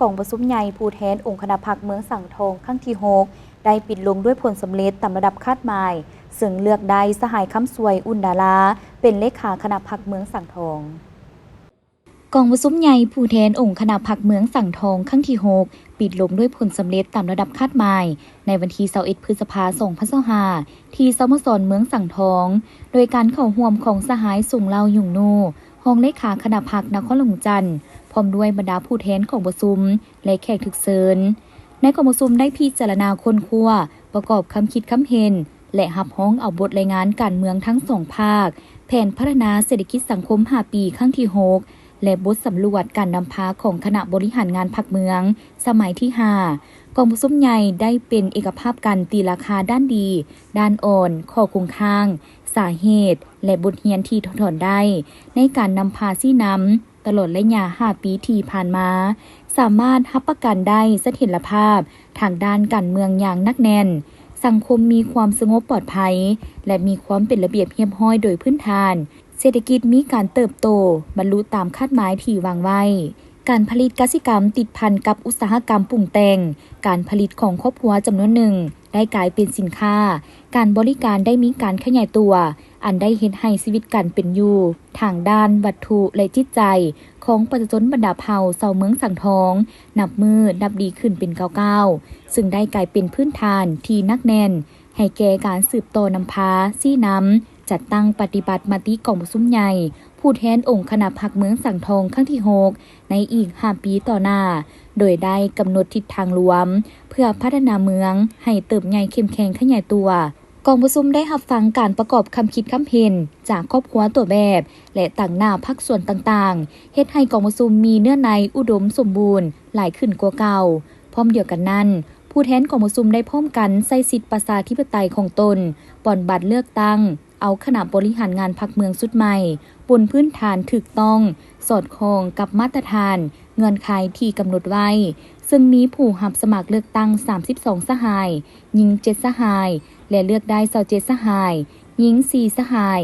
ກອງປະຊຸມໃຫຍ່ຜູ້ແທນອົງຄະນະພັກເມືອງສັງທອງຄັ້ງທີຫົກ ໄດ້ປິດລົງດ້ວຍຜົນສຳເລັດຕາມລະດັບຄາດໝາຍ, ເຊິ່ງເລືອກໄດ້ສະຫາຍ ຄຳສວຍ ອຸ່ນດາລາ ເປັນເລຂາຄະນະພັກເມືອງສັງທອງ. ກອງປະຊຸມໃຫຍ່ຜູ້ແທນອົງຄະນະພັກເມືອງສັງທອງຄັ້ງທີຫົກ ປິດລົງດ້ວຍຜົນສຳເລັດຕາມລະດັບຄາດໝາຍ ໃນວັນທີຊາວເອັດ ພຶດສະພາ ສອງພັນຊາວຫ້າ ທີ່ສະໂມສອນເມືອງສັງທອງ ໂດຍການເຂົ້າຮ່ວມຂອງສະຫາຍ ສົງເລົາ ຍຸງນູ ຮອງເລຂາຄະນະພັກນະຄອນຫຼວງວຽງຈັນ ພ້ອມດ້ວຍບັນດາຜູ້ແທນກອງປະຊຸມ ແລະ ແຂກຖືກເຊີນ. ໃນກອງປະຊຸມໄດ້ພິຈາລະນາຄົ້ນຄວ້າ, ປະກອບຄຳຄິດຄຳເຫັນ ແລະ ຮັບຮອງເອົາບົດລາຍງານການເມືອງທັງສອງພາກ, ແຜນພັດທະນາເສດຖະກິດສັງຄົມຫ້າປີຄັ້ງທີຫົກ ແລະ ບົດສຳຫຼວດການນຳພາຂອງຄະນະບໍລິຫານງານພັກເມືອງສະໄໝທີຫ້າ. ກອງປະຊຸມໃຫຍ່ໄດ້ເປັນເອກະພາບກັນຕີລາຄາດ້ານດີ, ດ້ານອ່ອນ, ຂໍ້ຄົງຄ້າງ, ສາເຫດ ແລະ ບົດຮຽນທີ່ຖອດຖອນໄດ້ ໃນການນຳພາຊີ້ນຳ ຕະຫຼອດໄລຍະຫ້າປີທີ່ຜ່ານມາ, ສາມາດຮັບປະກັນໄດ້ສະຖຽນລະພາບທາງດ້ານການເມືອງຢ່າງໜັກແໜ້ນ, ສັງຄົມມີຄວາມສະຫງົບປອດໄພ ແລະ ມີຄວາມເປັນລະບຽບຮຽບຮ້ອຍໂດຍພື້ນຖານ, ເສດຖະກິດມີການເຕີບໂຕ, ບັນລຸຕາມຄາດໝາຍທີ່ວາງໄວ້. ການຜະລິດກະສິກຳຕິດພັນກັບອຸດສາຫະກຳປຸງແຕ່ງ, ການຜະລິດຂອງຄອບຄົວຈຳນວນໜຶ່ງໄດ້ກາຍເປັນສິນຄ້າ, ການບໍລິການໄດ້ມີການຂະຫຍາຍຕົວ, ອັນໄດ້ເຮັດໃຫ້ຊີວິດການເປັນຢູ່ທາງດ້ານວັດຖຸ ແລະ ຈິດໃຈຂອງປະຊາຊົນບັນດາເຜົ່າຊາວເມືອງສັງທອງ ນັບມື້ນັບດີຂຶ້ນເປັນກ້າວໆ, ເຊິ່ງໄດ້ກາຍເປັນພື້ນຖານທີ່ໜັກແໜ້ນໃຫ້ແກ່ການສືບຕໍ່ນຳພາຊີ້ນຳ ຈັດຕັ້ງປະຕິບັດມະຕິກອງປະຊຸມໃຫຍ່ ຜູ້ແທນອົງຄະນະພັກເມືອງສັງທອງຄັ້ງທີຫົກ ໃນອີກຫ້າປີຕໍ່ໜ້າ, ໂດຍໄດ້ກຳນົດທິດທາງລວມ ເພື່ອພັດທະນາເມືອງໃຫ້ເຕີບໃຫຍ່ເຂັ້ມແຂງຂະຫຍາຍຕົວ. ກອງປະຊຸມໄດ້ຮັບຟັງການປະກອບຄຳຄິດຄຳເຫັນຈາກຄອບຄົວຕົວແບບ ແລະ ຕາງໜ້າພາກສ່ວນຕ່າງໆ, ເຮັດໃຫ້ກອງປະຊຸມມີເນື້ອໃນອຸດົມສົມບູນຫຼາຍຂຶ້ນກວ່າເກົ່າ. ພ້ອມດຽວກັນນັ້ນ, ຜູ້ແທນກອງປະຊຸມໄດ້ພ້ອມກັນໃຊ້ສິດປະຊາທິປະໄຕຂອງຕົນ, ປ່ອນບັດເລືອກຕັ້ງ ເອົາຄະນະບໍລິຫານງານພັກເມືອງຊຸດໃໝ່ ບົນພື້ນຖານຖືກຕ້ອງ, ສອດຄ່ອງກັບມາດຕະຖານ, ເງື່ອນໄຂທີ່ກຳນົດໄວ້, ເຊິ່ງມີຜູ້ຮັບສະໝັກເລືອກຕັ້ງສາມສິບສອງສະຫາຍ, ຍິງເຈັດສະຫາຍ ແລະ ເລືອກໄດ້ຊາວເຈັດສະຫາຍ, ຍິງສີ່ສະຫາຍ.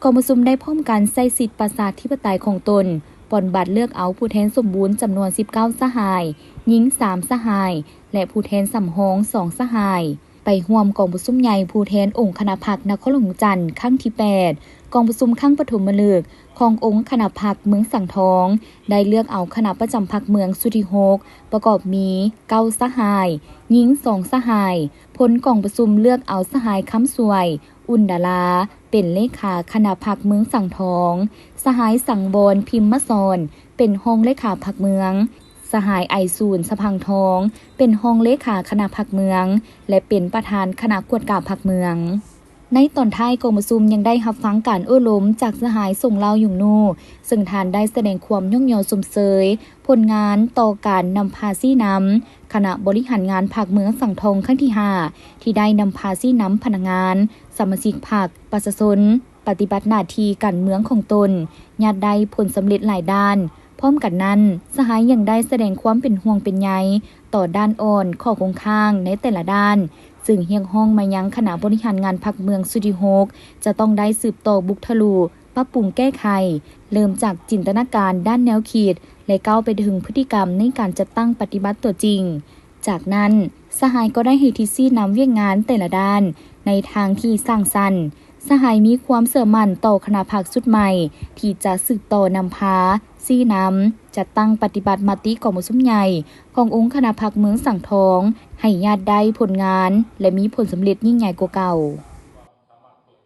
ກອງປະຊຸມໄດ້ພ້ອມກັນໃຊ້ສິດປະຊາທິປະໄຕຂອງຕົນ, ປ່ອນບັດເລືອກເອົາຜູ້ແທນສົມບູນຈຳນວນສິບເກົ້າສະຫາຍ, ຍິງສາມສະຫາຍ ແລະ ຜູ້ແທນສຳຮອງສອງສະຫາຍ. ໄປຮ່ວມກອງປະຊຸມໃຫຍ່ຜູ້ແທນອົງຄະນະພັກນະຄອນຫຼວງວຽງຈັນຄັ້ງທີແປດ, ກອງປະຊຸມຄັ້ງປະຖົມມະລຶກຂອງອົງຄະນະພັກເມືອງສັງທອງ ໄດ້ເລືອກເອົາຄະນະປະຈຳພັກເມືອງຊຸດທີຫົກ ປະກອບມີເກົ້າສະຫາຍ, ຍິງສອງສະຫາຍ. ຜົນກອງປະຊຸມເລືອກເອົາສະຫາຍ ຄຳສວຍ ອຸ່ນດາລາ ເປັນເລຂາຄະນະພັກເມືອງສັງທອງ, ສະຫາຍ ສັງວອນ ພິມມະສອນ ເປັນຮອງເລຂາພັກເມືອງ, ສະຫາຍ ໄອສູນ ສະພັງທອງ ເປັນຮອງເລຂາຄະນະພັກເມືອງ ແລະ ເປັນປະທານຄະນະກວດກາພັກເມືອງ. ໃນຕອນທ້າຍກອງປະຊຸມຍັງໄດ້ຮັບຟັງການໂອ້ລົມຈາກສະຫາຍ ສົງເລົາ ຍຸງນູ ເຊິ່ງທ່ານໄດ້ສະແດງຄວາມຍ້ອງຍໍຊົມເຊີຍຜົນງານຕໍ່ການນຳພາຊີ້ນຳຄະນະບໍລິຫານງານພັກເມືອງສັງທອງຄັ້ງທີຫ້າ ທີ່ໄດ້ນຳພາຊີ້ນຳພະນັກງານ, ສະມາຊິກພັກ, ປະຊາຊົນ ປະຕິບັດໜ້າທີ່ການເມືອງຂອງຕົນ ຍາດໄດ້ຜົນສຳເລັດຫຼາຍດ້ານ. ພ້ອມກັນນັ້ນ, ສະຫາຍຍັງໄດ້ສະແດງຄວາມເປັນຫ່ວງເປັນໃຍຕໍ່ດ້ານອ່ອນ, ຂໍ້ຄົງຄ້າງໃນແຕ່ລະດ້ານ, ເຊິ່ງຮຽກຮ້ອງມາຍັງຄະນະບໍລິຫານງານພັກເມືອງຊຸດທີຫົກ ຈະຕ້ອງໄດ້ສືບຕໍ່ບຸກທະລຸ, ປັບປຸງແກ້ໄຂ, ເລີ່ມຈາກຈິນຕະນາການດ້ານແນວຄິດ ແລະ ກ້າວໄປເຖິງພຶດຕິກຳໃນການຈັດຕັ້ງປະຕິບັດຕົວຈິງ. ຈາກນັ້ນ, ສະຫາຍກໍໄດ້ໃຫ້ທິດຊີ້ນຳວຽກງານແຕ່ລະດ້ານໃນທາງທີ່ສ້າງສັນ. ສະຫາຍມີຄວາມເຊື່ອໝັ້ນຕໍ່ຄະນະພັກຊຸດໃໝ່ ທີ່ຈະສືບຕໍ່ນຳພາ, ຊີ້ນຳ, ຈັດຕັ້ງປະຕິບັດມະຕິກອງປະຊຸມໃຫຍ່ຂອງອົງຄະນະພັກເມືອງສັງທອງ ໃຫ້ຍາດໄດ້ຜົນງານ ແລະ ມີຜົນສຳເລັດຍິ່ງໃຫຍ່ກວ່າເກົ່າ.